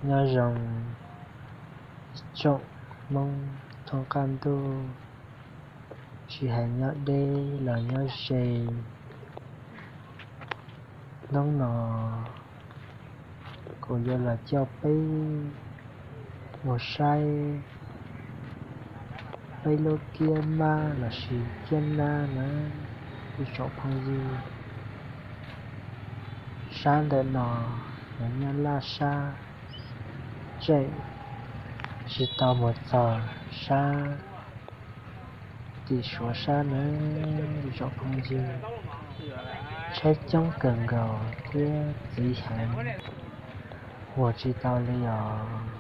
Nyob zoo ib tsoom Hmoob thoob qab ntuj, tsis hais nyob deb los nyob ze. Hnub no kuv yuav los coj peb mus saib peb lub kiab mab lossis kiab nab na ib tsoom phooj ywg. Sab ntawm no yog Nyab Laj sab, tseem tsis tau mus txog sab tim Suav sab na ib tsoom phooj ywg. Tshaib coob kawg nkaus thiab txiv heev, mus tsis tau li os.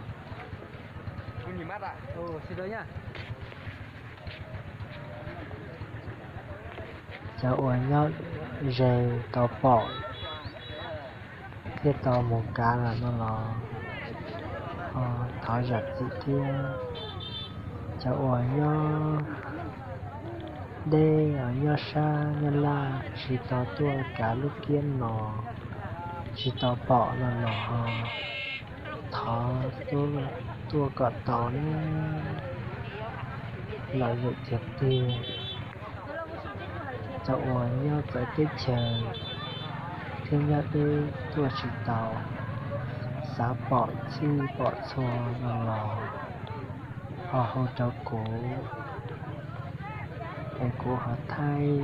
Cov uas nyob ze tau pom thiab tau mus kav lawm no los ho thov zam txim thiab. Cov uas nyob deb, nyob sab Nyab Laj tsis tau tuaj kav lub kiab no, tsis tau pom no los ho thov tuaj kom tau na, lom zem tiag tiag. Cov uas nyob txawv teb chaws thiab nyob deb tuaj tsis tau, xav pom txhij pom txhua no los ho hu rau kuv, es kuv ho thaij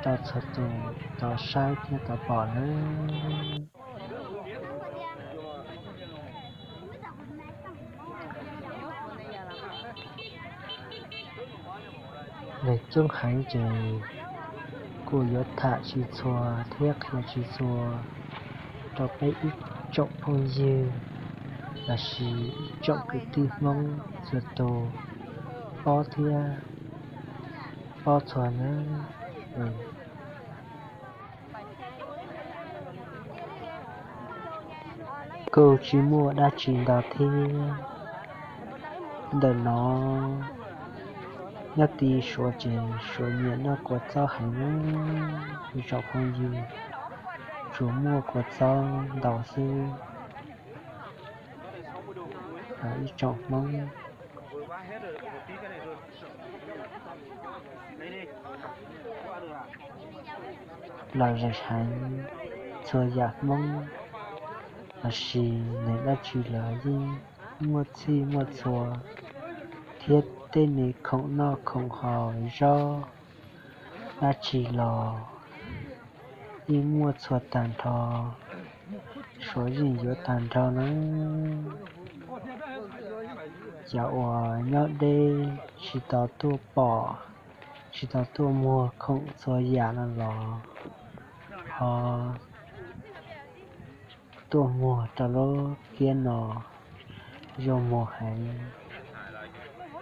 rau txhua tus tau saib thiab tau pom nawb. Nws coob heev ces kuv yuav tham tsis txhua thiab qhia tsis txhua rau peb ib tsoom phooj ywg lossis ib tsoom kwv tij Hmoob txhua tus paub thiab paub txhua nawb. Kuj tsis muaj dab tsi ntau thiab. Ntawm no nyob tim Suav ces Suav nyiam noj kua txob heev na ib tsoom phooj ywg, tsuas muaj kua txob ntau xwb. Ib tsoom Hmoob lom zem heev, txhua yam Hmoob lossis nws dab tsi los yeej muaj txhij muaj txhua, thiab tej me khoom noj khoom haus zaub dab tsi los yeej muaj txhua tag nrho, Suav yeej yuav tag nrho na. Cov uas nyob deb tsis tau tuaj pom, tsis tau tuaj muag khoom txhua yam no los ho tuaj muag rau lub kiab no zoo muag heev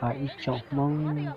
os ib tsoom Hmoob.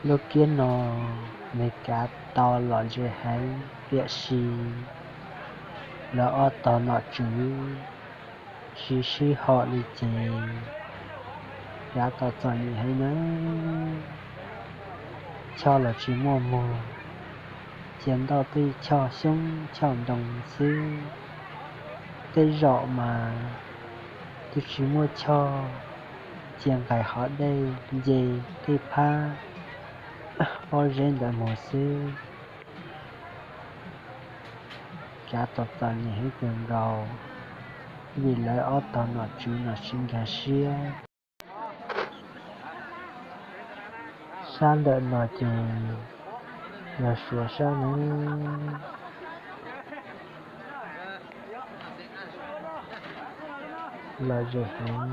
Lub kiab no nws kav tau lom zem heev, tiam sis lawv ob tog nom tswv tsis sib haum li ces kav tau txom nyem heev nawb. Choj los tsis muaj muag, cia ntau tej choj xyoob choj ntoo xwb. Tej zaum mas twb tsis muaj choj, cia nqaij hov dej nce tej phab pob zeb ntawd mus xwb. Kav tau txom nyem heev kawg nkaus, vim lawv ob tog nom tswv no tsis nkag siab. Sab ntawm no ces yog Suav sab nawb. Lom zem heev,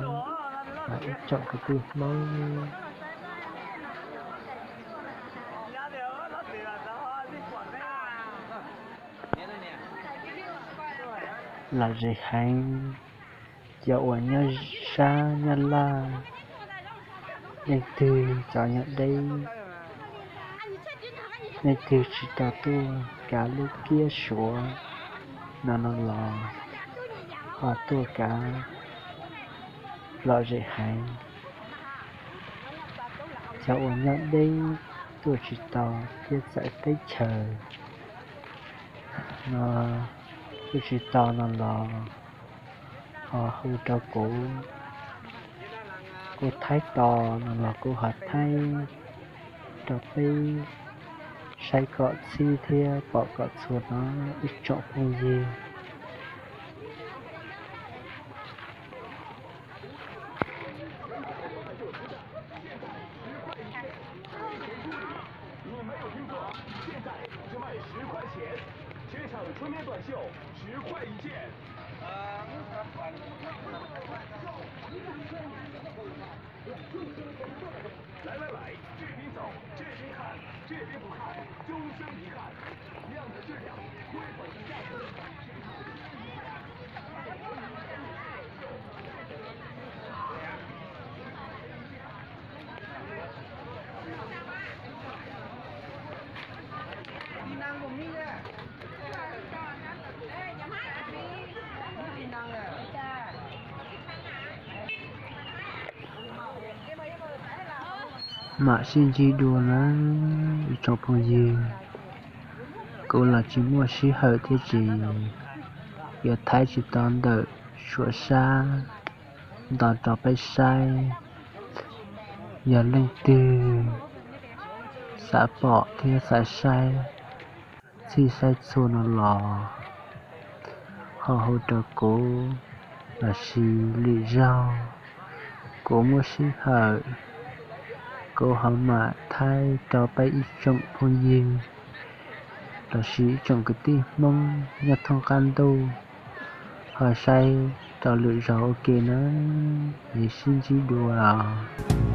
mas ib tsoom kwv tij Hmoob. Lom zem heev, cov uas nyob sab nyob laj, leej twg cov nyob deb, leej twg tsis tau tuaj kav lub kiab Suav no no los ho tuaj kav lom zem heev. Cov uas nyob deb tuaj tsis tau thiab txawm teb chaws no tuaj tsis tau no los ho hu rau kuv, kuv thaij tos no los kuv ho thaij rau peb saib kom txhib thiab pom kom txhua no ib tsoom phooj ywg. 你没有听错，现在只卖十块钱，全场纯棉短袖，十块一件。来来来，这边走，这边看，这边不看，终生遗憾。一样的质量，亏本的价格。 Mam sib ntsib dua nawb ib tsoom phooj ywg. Kuv los tsis muaj sij hawm thiab ces yuav thaij tsis tau ntawm Suav sab nto rau peb saib. Yog leej twg xav pom thiab xav saib txhij saib txhua no los ho hu rau kuv, lossis lwm zaug kuv muaj sij hawm kuv ho mam thaij rau peb ib tsoom phooj ywg lossis ib tsoom kwv tij Hmoob nyob thoob qab ntuj ho saib rau lwm zaug ua ke nawb. Es sib ntsib dua os.